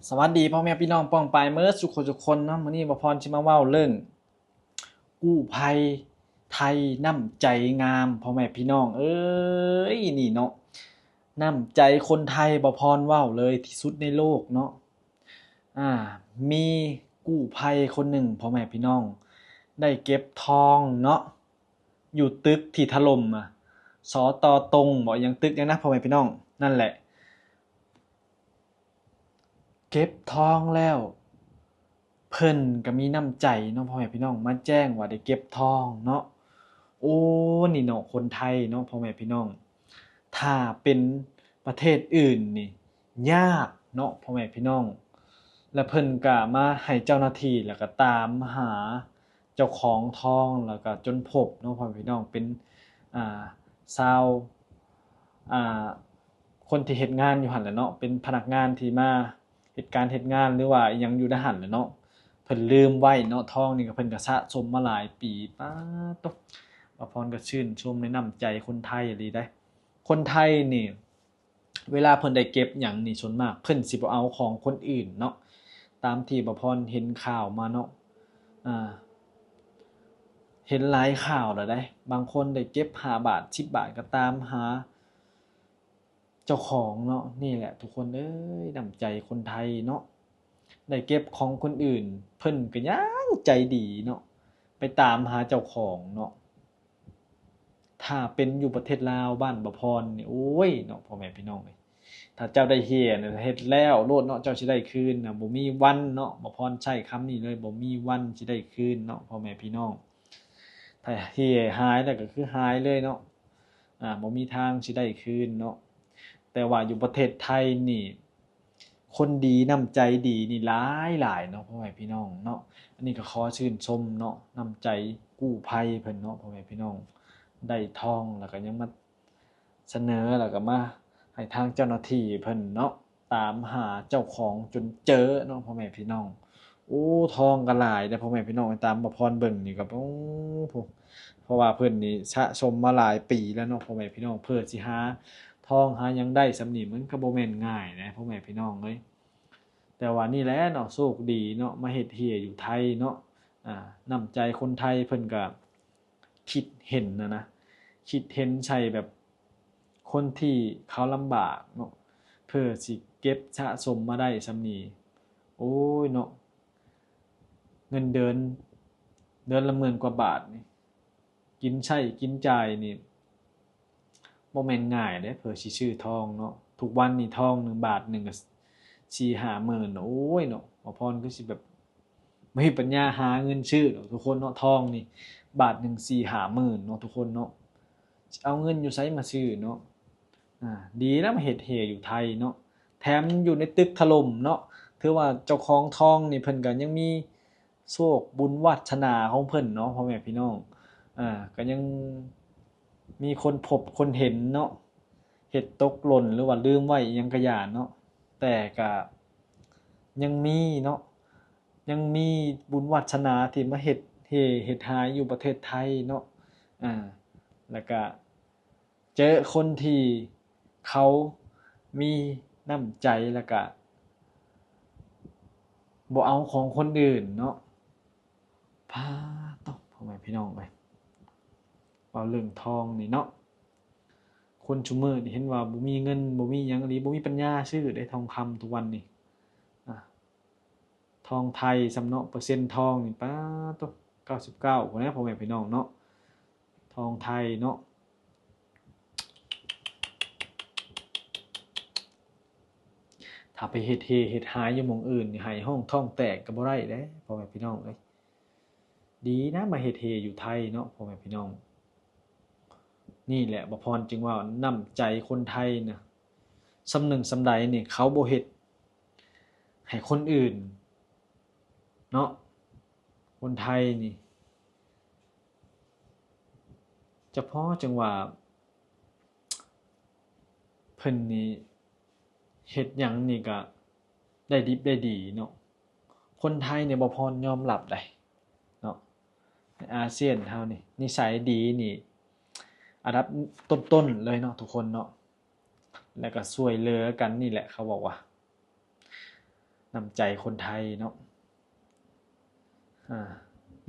ສະຫວັດດີພໍ່ແມ່ພີ່ນ້ອງປ້ອງປາຍເໝິດສູ່ຄົນສູ່ຄົນເນາະ. ມື້ນີ້ບ່າວພອນຊິມາເວົ້າເລື່ອງກູ້ໄພໄທນ້ຳໃຈງາມ ພໍ່ແມ່ພີ່ນ້ອງເອີຍ ນີ້ເນາະ. ນ້ຳໃຈຄົນໄທບ່າວພອນເວົ້າເລີຍທີ່ສຸດໃນໂລກເນາະ. ອ່າ ມີກູ້ໄພຄົນໜຶ່ງ ພໍ່ແມ່ພີ່ນ້ອງ ໄດ້ເກັບທອງເນາະ ຢູ່ຕຶກທີ່ຖະຫຼົ່ມ ອະ ສຕ ຕົງ ບໍ ຫຍັງ ຕຶກຫຍັງນະ ພໍ່ແມ່ພີ່ນ້ອງ ນັ້ນແຫຼະ. ເກັບທອງແລ້ວ ເພິ່ນກໍມີນ້ຳໃຈເນາະ ພໍ່ແມ່ພີ່ນ້ອງ ມາແຈ້ງວ່າໄດ້ເກັບທອງເນາະ. ໂອ້ ນີ້ເນາະ ຄົນໄທເນາະ ພໍ່ແມ່ພີ່ນ້ອງ ຖ້າເປັນປະເທດອື່ນນີ້ຍາກເນາະ ພໍ່ແມ່ພີ່ນ້ອງ. ແລ້ວເພິ່ນກໍມາໃຫ້ເຈົ້າໜ້າທີ່ ແລ້ວກໍຕາມຫາເຈົ້າຂອງທອງ ແລ້ວກໍຈົນພົບເນາະ ພໍ່ແມ່ພີ່ນ້ອງ. ເປັນ ອ່າ ຊາວ ອ່າ ຄົນທີ່ເຮັດງານຢູ່ຫັ້ນແຫຼະເນາະ ເປັນພະນັກງານທີ່ມາເຮັດການເຮັດງານ ຫຼືວ່າອີ່ຫຍັງຢູ່ໃນຫັ້ນແຫຼະເນາະ. ເພິ່ນລືມໄວ້ເນາະ ທອງນີ້ກໍເພິ່ນກໍສະສົມມາຫຼາຍປີ. ປາດໂທ້ ບ່າວພອນກໍຊື່ນຊົມໃນນ້ຳໃຈຄົນໄທອີ່ຫຼີໃດ໋. ຄົນໄທນີ້ ເວລາເພິ່ນໄດ້ເກັບຫຍັງນີ້ ສ່ວນມາກເພິ່ນຊິບໍ່ເອົາຂອງຄົນອື່ນເນາະ ຕາມທີ່ບ່າວພອນເຫັນຂ່າວມາເນາະ. ອ່າ ເຫັນຫຼາຍຂ່າວແລ້ວໃດ໋ ບາງຄົນໄດ້ເກັບຫ້າບາດ ສິບບາດ ກໍຕາມຫາ ເຈົ້າຂອງເນາະ. ນີ້ແຫຼະທຸກຄົນເອີຍ ນ້ຳໃຈຄົນໄທເນາະ ໄດ້ເກັບຂອງຄົນອື່ນ ເພິ່ນກໍຍັງໃຈດີເນາະ ໄປຕາມຫາເຈົ້າຂອງເນາະ. ຖ້າເປັນຢູ່ປະເທດລາວ ບ້ານບ່າວພອນນີ້ ໂອ້ຍເນາະ ພໍ່ແມ່ພີ່ນ້ອງເອີຍ ຖ້າເຈົ້າໄດ້ເຮ່ຍນະ ເຮັດແລ້ວໂລດເນາະ ເຈົ້າຊິໄດ້ຄືນນະ ບໍ່ມີວັນເນາະ. ບ່າວພອນໃຊ້ຄຳນີ້ເລີຍ ບໍ່ມີວັນຊິໄດ້ຄືນເນາະ ພໍ່ແມ່ພີ່ນ້ອງ. ຖ້າເຮ່ຍຫາຍແລ້ວກໍຄືຫາຍເລີຍເນາະ ອ່າ ບໍ່ມີທາງຊິໄດ້ຄືນເນາະ. ແຕ່ວ່າຢູ່ປະເທດໄທນີ້ ຄົນດີນ້ຳໃຈດີນີ້ຫຼາຍໆເນາະ ພໍ່ແມ່ພີ່ນ້ອງເນາະ. ອັນນີ້ກໍຂໍຊື່ນຊົມເນາະ ນ້ຳໃຈກູ້ໄພເພິ່ນເນາະ ພໍ່ແມ່ພີ່ນ້ອງ. ໄດ້ທອງແລ້ວກໍຍັງມາສະເໜີ ແລ້ວກໍມາໃຫ້ທາງເຈົ້າໜ້າທີ່ເພິ່ນເນາະ ຕາມຫາເຈົ້າຂອງຈົນເຈີເນາະ ພໍ່ແມ່ພີ່ນ້ອງ. ໂອ້ ທອງກໍຫຼາຍເດ້ ພໍ່ແມ່ພີ່ນ້ອງ ຕາມບ່າວພອນເບິ່ງນີ້ກໍ ໂອ້ ເພາະວ່າເພິ່ນນີ້ສະສົມມາຫຼາຍປີແລ້ວເນາະ ພໍ່ແມ່ພີ່ນ້ອງ. ເພື່ອຊິຫາທອງຫາຫຍັງໄດ້ສ່ຳນີ້ ມັນກໍບໍ່ແມ່ນງ່າຍເດ້ ພໍ່ແມ່ພີ່ນ້ອງເອີຍ. ແຕ່ວ່ານີ້ແຫຼະເນາະ ໂຊກດີເນາະ ມາເຮັດເຮ່ຍຢູ່ໄທເນາະ. ອ່າ ນ້ຳໃຈຄົນໄທເພິ່ນກໍຄິດເຫັນນະນະ ຄິດເຫັນໃສ່ແບບຄົນທີ່ເຂົາລຳບາກເນາະ ເພື່ອຊິເກັບສະສົມມາໄດ້ສ່ຳນີ້. ໂອ້ຍເນາະ ເງິນເດືອນ ເດືອນລະໝື່ນກວ່າບາດນີ້ ກິນໃຊ້ກິນຈ່າຍນີ້ ບໍ່ແມ່ນງ່າຍເດ້ ເພື່ອຊິຊື້ທອງເນາະ. ທຸກວັນນີ້ທອງໜຶ່ງ ບາດໜຶ່ງກໍສີ່ຫ້າໝື່ນ. ໂອ້ຍເນາະ ບ່າວພອນຄືຊິແບບບໍ່ມີປັນຍາຫາເງິນຊື້ດອກທຸກຄົນເນາະ. ທອງນີ້ບາດໜຶ່ງສີ່ຫ້າໝື່ນເນາະ ທຸກຄົນເນາະ ຊິເອົາເງິນຢູ່ໃສມາຊື້ເນາະ. ອ່າ ດີນຳເຮັດເຮ່ຍຢູ່ໄທເນາະ ແຖມຢູ່ໃນຕຶກຖະຫຼົ່ມເນາະ. ຖືວ່າເຈົ້າຂອງທອງນີ້ເພິ່ນກໍຍັງມີ ໂຊກບຸນວາດສະໜາຂອງເພິ່ນເນາະ ພໍ່ແມ່ພີ່ນ້ອງ. ອ່າ ກໍຍັງມີຄົນພົບຄົນເຫັນເນາະ ເຮັດຕົກຫຼົ່ນ ຫຼືວ່າລືມໄວ້ອີ່ຫຍັງກະຢ່າເນາະ ແຕ່ກະຍັງມີເນາະ ຍັງມີບຸນວາດສະໜາທີ່ມາເຮັດເຮ່ເຮັດຫາຍຢູ່ປະເທດໄທເນາະ. ອ່າ ແລ້ວກະ ເຈີຄົນທີ່ເຂົາມີນ້ຳໃຈ ແລ້ວກະບໍ່ເອົາຂອງຄົນອື່ນເນາະ. ພາໂຕ ພໍ່ແມ່ພີ່ນ້ອງເອີຍ ເວົ້າເລື່ອງທອງນີ້ເນາະ ຄົນຊຸມື້ນີ້ເຫັນວ່າບໍ່ມີເງິນ ບໍ່ມີຫຍັງອີ່ຫຼີ ບໍ່ມີປັນຍາຊື້ເດ້ທອງຄຳທຸກວັນນີ້. ອ່າ ທອງໄທຊ້ຳເນາະ ເປີເຊັນທອງນີ້ ປາດໂທ້ ເກົ້າສິບເກົ້າພຸ້ນແຫຼະ ພໍ່ແມ່ພີ່ນ້ອງເນາະ ທອງໄທເນາະ. ຖ້າໄປເຮັດເຮ່ເຮັດຫາຍຢູ່ໝ່ອງອື່ນນີ້ ໄຫ້ຮ້ອງທ້ອງແຕກກໍບໍ່ໄດ້ເດ້ ພໍ່ແມ່ພີ່ນ້ອງເອີຍ. ດີນະ ມາເຮັດເຮ່ຢູ່ໄທເນາະ ພໍ່ແມ່ພີ່ນ້ອງ. ນີ້ແຫຼະ ບ່າວພອນຈຶ່ງວ່ານ້ຳໃຈຄົນໄທນະ ສ່ຳໜຶ່ງສ່ຳໃດນີ້ ເຂົາບໍ່ເຮັດໃຫ້ຄົນອື່ນເນາະ ຄົນໄທນີ້. ຈະພໍຈັ່ງວ່າເພິ່ນນີ້ເຮັດຫຍັງນີ້ກະໄດ້ດິບໄດ້ດີເນາະ. ຄົນໄທນີ້ ບ່າວພອນຍອມຮັບໄດ໋ເນາະ ໃນອາຊຽນເຮົານີ້ ນິໄສດີນີ້ອັນດັບຕົ້ນໆເລີຍເນາະ ທຸກຄົນເນາະ. ແລ້ວກໍຊ່ວຍເຫຼືອກັນນີ້ແຫຼະ ເຂົາບອກວ່າ ນ້ຳໃຈຄົນໄທເນາະ ອາ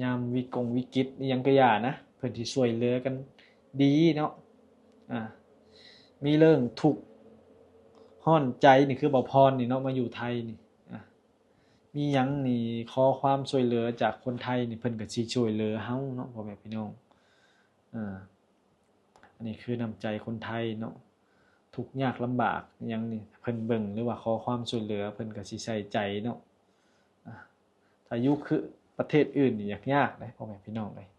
ຍາມວິກົງວິກິດອີ່ຫຍັງກໍຢ່ານະ ເພິ່ນຊິຊ່ວຍເຫຼືອກັນດີເນາະ ອາ ມີເລື່ອງທຸກຮ້ອນໃຈນີ້ ຄືບ່າວພອນນີ້ເນາະ ມາຢູ່ໄທນີ້ ອາ ມີຫຍັງນີ້ ຂໍຄວາມຊ່ວຍເຫຼືອຈາກຄົນໄທນີ້ ເພິ່ນກໍຊິຊ່ວຍເຫຼືອເຮົາເນາະ ພໍ່ແມ່ພີ່ນ້ອງ ອາ ອັນນີ້ຄືນ້ຳໃຈຄົນໄທເນາະ ທຸກຍາກລຳບາກຫຍັງນີ້ ເພິ່ນເບິ່ງ ຫຼືວ່າຂໍຄວາມຊ່ວຍເຫຼືອ ເພິ່ນກໍຊິໃສ່ໃຈເນາະ ອາ ຖ້າຢູ່ຄືປະເທດອື່ນນີ້ ຍາກໆເດ້ ພໍ່ແມ່ພີ່ນ້ອງເອີຍ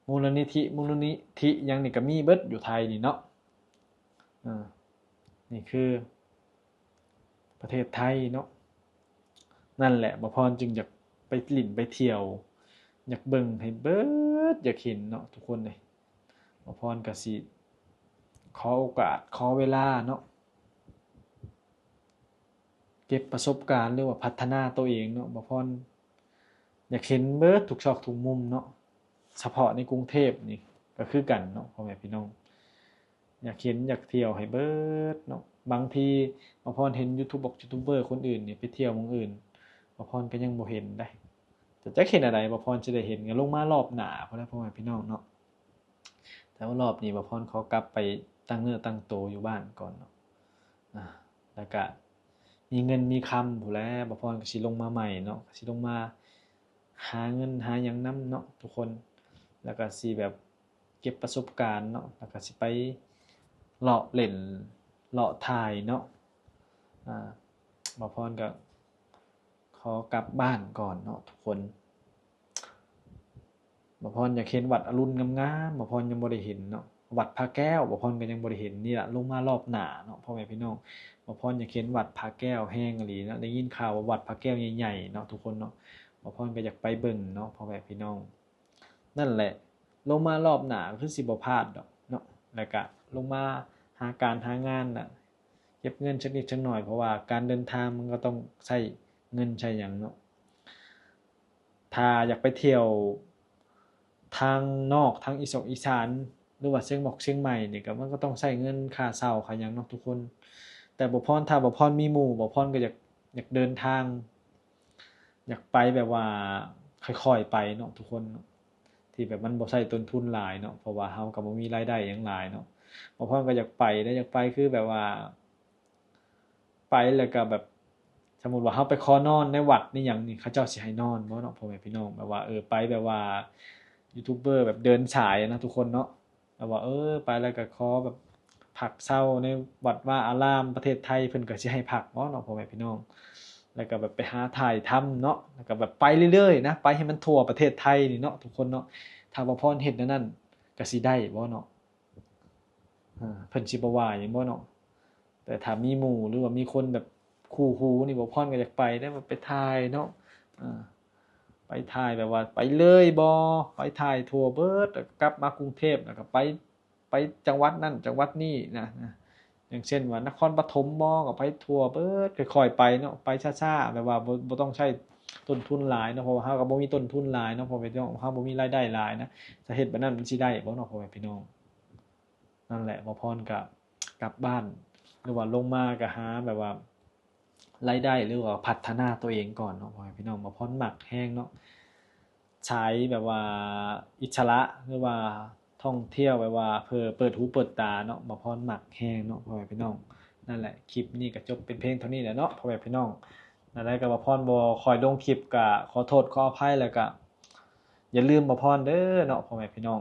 ມູນນິທິ ມູນນິທິຫຍັງນີ້ກໍມີເບິດຢູ່ໄທນີ້ເນາະ ເອີ ນີ້ຄືປະເທດໄທເນາະ ນັ້ນແຫຼະ ບ່າວພອນຈຶ່ງຢາກໄປຫຼິ້ນໄປທ່ຽວ ຢາກເບິ່ງໃຫ້ເບິດ ຢາກເຫັນເນາະທຸກຄົນເອີຍ ບ່າວພອນກໍຊິຂໍໂອກາດ ຂໍເວລາເນາະ ເກັບປະສົບການ ຫຼືວ່າພັດທະນາໂຕເອງເນາະ ບ່າວພອນຢາກເຫັນເບິດທຸກຊອກທຸກມຸມເນາະ ສະເພາະໃນກຸງເທບນີ້ກໍຄືກັນເນາະ ພໍ່ແມ່ພີ່ນ້ອງ ຢາກເຫັນຢາກທ່ຽວໃຫ້ເບິດເນາະ ບາງທີບ່າວພອນເຫັນຢູທູບ ບອກຢູທູບເບີຄົນອື່ນນີ້ໄປທ່ຽວໝ່ອງອື່ນ ບ່າວພອນກໍຍັງບໍ່ເຫັນໃດ ແຕ່ຈັກເຮັດແນວໃດ ບ່າວພອນຊິໄດ້ເຫັນ ກໍລົງມາລອບໜ້າພຸ້ນແຫຼະ ພໍ່ແມ່ພີ່ນ້ອງເນາະ ແຕ່ວ່າລອບນີ້ບ່າວພອນຂໍກັບໄປຕັ້ງເນື້ອຕັ້ງໂຕຢູ່ບ້ານກ່ອນເນາະ ອາ ແລ້ວກະມີເງິນມີຄຳພຸ້ນແຫຼະ ບ່າວພອນກໍຊິລົງມາໃໝ່ເນາະ ກໍຊິລົງມາຫາເງິນຫາຫຍັງນຳເນາະທຸກຄົນ ແລ້ວກະຊິແບບເກັບປະສົບການເນາະ ແລ້ວກະຊິໄປເລາະຫຼິ້ນເລາະຖ່າຍເນາະ ອາ ບ່າວພອນກໍຂໍກັບບ້ານກ່ອນເນາະທຸກຄົນ ບ່າວພອນຢາກເຫັນວັດອະລຸນງາມໆ ບ່າວພອນຍັງບໍ່ໄດ້ເຫັນເນາະ ວັດພະແກ້ວ ບ່າວພອນກໍຍັງບໍ່ໄດ້ເຫັນ ນີ້ລະລົງມາລອບໜ້າເນາະ ພໍ່ແມ່ພີ່ນ້ອງ ບ່າວພອນຢາກເຫັນວັດພະແກ້ວແຮງອີ່ຫຼີເນາະ ໄດ້ຍິນຂ່າວວ່າວັດພະແກ້ວໃຫຍ່ໆເນາະທຸກຄົນເນາະ ບ່າວພອນກໍຢາກໄປເບິ່ງເນາະ ພໍ່ແມ່ພີ່ນ້ອງ ນັ້ນແຫຼະ ລົງມາລອບໜ້າກໍຄືຊິບໍ່ພາດດອກເນາະ ແລ້ວກະລົງມາຫາການຫາງານນະ ເກັບເງິນຈັກນິດຈັກໜ້ອຍ ເພາະວ່າການເດີນທາງມັນກໍຕ້ອງໃຊ້ເງິນໃຊ້ຫຍັງເນາະ ຖ້າຢາກໄປທ່ຽວທາງນອກ ທາງອີສອກອີສານ ຫຼືວ່າຊຽງໝອກຊຽງໃໝ່ນີ້ ກໍມັນກໍຕ້ອງໃຊ້ເງິນຄ່າເຊົ່າຄ່າຫຍັງເນາະທຸກຄົນ ແຕ່ບ່າວພອນ ຖ້າບ່າວພອນມີໝູ່ ບ່າວພອນກໍຢາກ ຢາກເດີນທາງ ຢາກໄປແບບວ່າຄ່ອຍໆໄປເນາະທຸກຄົນເນາະ ທີ່ແບບມັນບໍ່ໃຊ້ຕົ້ນທຶນຫຼາຍເນາະ ເພາະວ່າເຮົາກໍບໍ່ມີລາຍໄດ້ຫຍັງຫຼາຍເນາະ ບ່າວພອນກໍຢາກໄປເດ້ ຢາກໄປຄືແບບວ່າ ໄປແລ້ວກໍແບບ ສົມມຸດວ່າເຮົາໄປຂໍນອນໃນວັດໃນຫຍັງນີ້ ເຂົາເຈົ້າຊິໃຫ້ນອນບໍ່ເນາະ ພໍ່ແມ່ພີ່ນ້ອງ ແບບວ່າ ເອີ ໄປແບບວ່າຢູທູບເບີແບບເດີນສາຍນະທຸກຄົນເນາະ ແບບວ່າ ເອີ ໄປແລ້ວກໍຂໍແບບພັກເຊົາໃນວັດວາອາລາມ ປະເທດໄທເພິ່ນກໍຊິໃຫ້ພັກບໍ່ເນາະ ພໍ່ແມ່ພີ່ນ້ອງ ແລ້ວກໍແບບໄປຫາຖ່າຍທຳເນາະ ແລ້ວກໍແບບໄປເລື້ອຍໆນະ ໄປໃຫ້ມັນທົ່ວປະເທດໄທນີ້ເນາະທຸກຄົນເນາະ ຖ້າບ່າວພອນເຮັດແນວນັ້ນກໍຊິໄດ້ບໍ່ເນາະ ເອີ ເພິ່ນຊິບໍ່ວ່າຫຍັງບໍ່ເນາະ ແຕ່ຖ້າມີໝູ່ ຫຼືວ່າມີຄົນແບບຄູ່ຫູນີ້ ບ່າວພອນກໍຢາກໄປເດ້ ແບບໄປຖ່າຍເນາະ ເອີ ໄປຖ່າຍແບບວ່າໄປເລີຍບໍ່ ໄປຖ່າຍທົ່ວເບິດ ແລ້ວກໍກັບມາກຸງເທບ ແລ້ວກໍໄປ ໄປຈັງຫວັດນັ້ນຈັງຫວັດນີ້ນະ ນະ ຢ່າງເຊັ່ນວ່ານະຄອນປະຖົມບໍ່ ກໍໄປທົ່ວເບິດ ຄ່ອຍໆໄປເນາະ ໄປຊ້າໆ ແບບວ່າບໍ່ ບໍ່ຕ້ອງໃຊ້ຕົ້ນທຶນຫຼາຍເນາະ ເພາະວ່າເຮົາກໍບໍ່ມີຕົ້ນທຶນຫຼາຍເນາະ ພໍ່ແມ່ພີ່ນ້ອງ ເຮົາບໍ່ມີລາຍໄດ້ຫຼາຍນະ ຈະເຮັດແບບນັ້ນມັນຊິໄດ້ບໍ່ເນາະ ພໍ່ແມ່ພີ່ນ້ອງ ນັ້ນແຫຼະ ບ່າວພອນກະກັບບ້ານ ຫຼືວ່າລົງມາກະຫາແບບວ່າລາຍໄດ້ ຫຼືວ່າພັດທະນາຕົວເອງກ່ອນເນາະ ພໍ່ແມ່ພີ່ນ້ອງ ບ່າວພອນມັກແຮງເນາະ ສາຍແບບວ່າອິດສະຫຼະ ຫຼືວ່າທ່ອງທ່ຽວແບບວ່າເພື່ອເປີດຫູເປີດຕາເນາະ ບ່າວພອນມັກແຮງເນາະ ພໍ່ແມ່ພີ່ນ້ອງ ນັ້ນແຫຼະ ຄລິບນີ້ກະຈົບເປັນພຽງເທົ່ານີ້ແຫຼະເນາະ ພໍ່ແມ່ພີ່ນ້ອງ ນັ້ນແຫຼະ ກະບ່າວພອນບໍ່ຄ່ອຍລົງຄລິບ ກະຂໍໂທດຂໍອະໄພ ແລ້ວກະຢ່າລືມບ່າວພອນເດີເນາະ ພໍ່ແມ່ພີ່ນ້ອງ.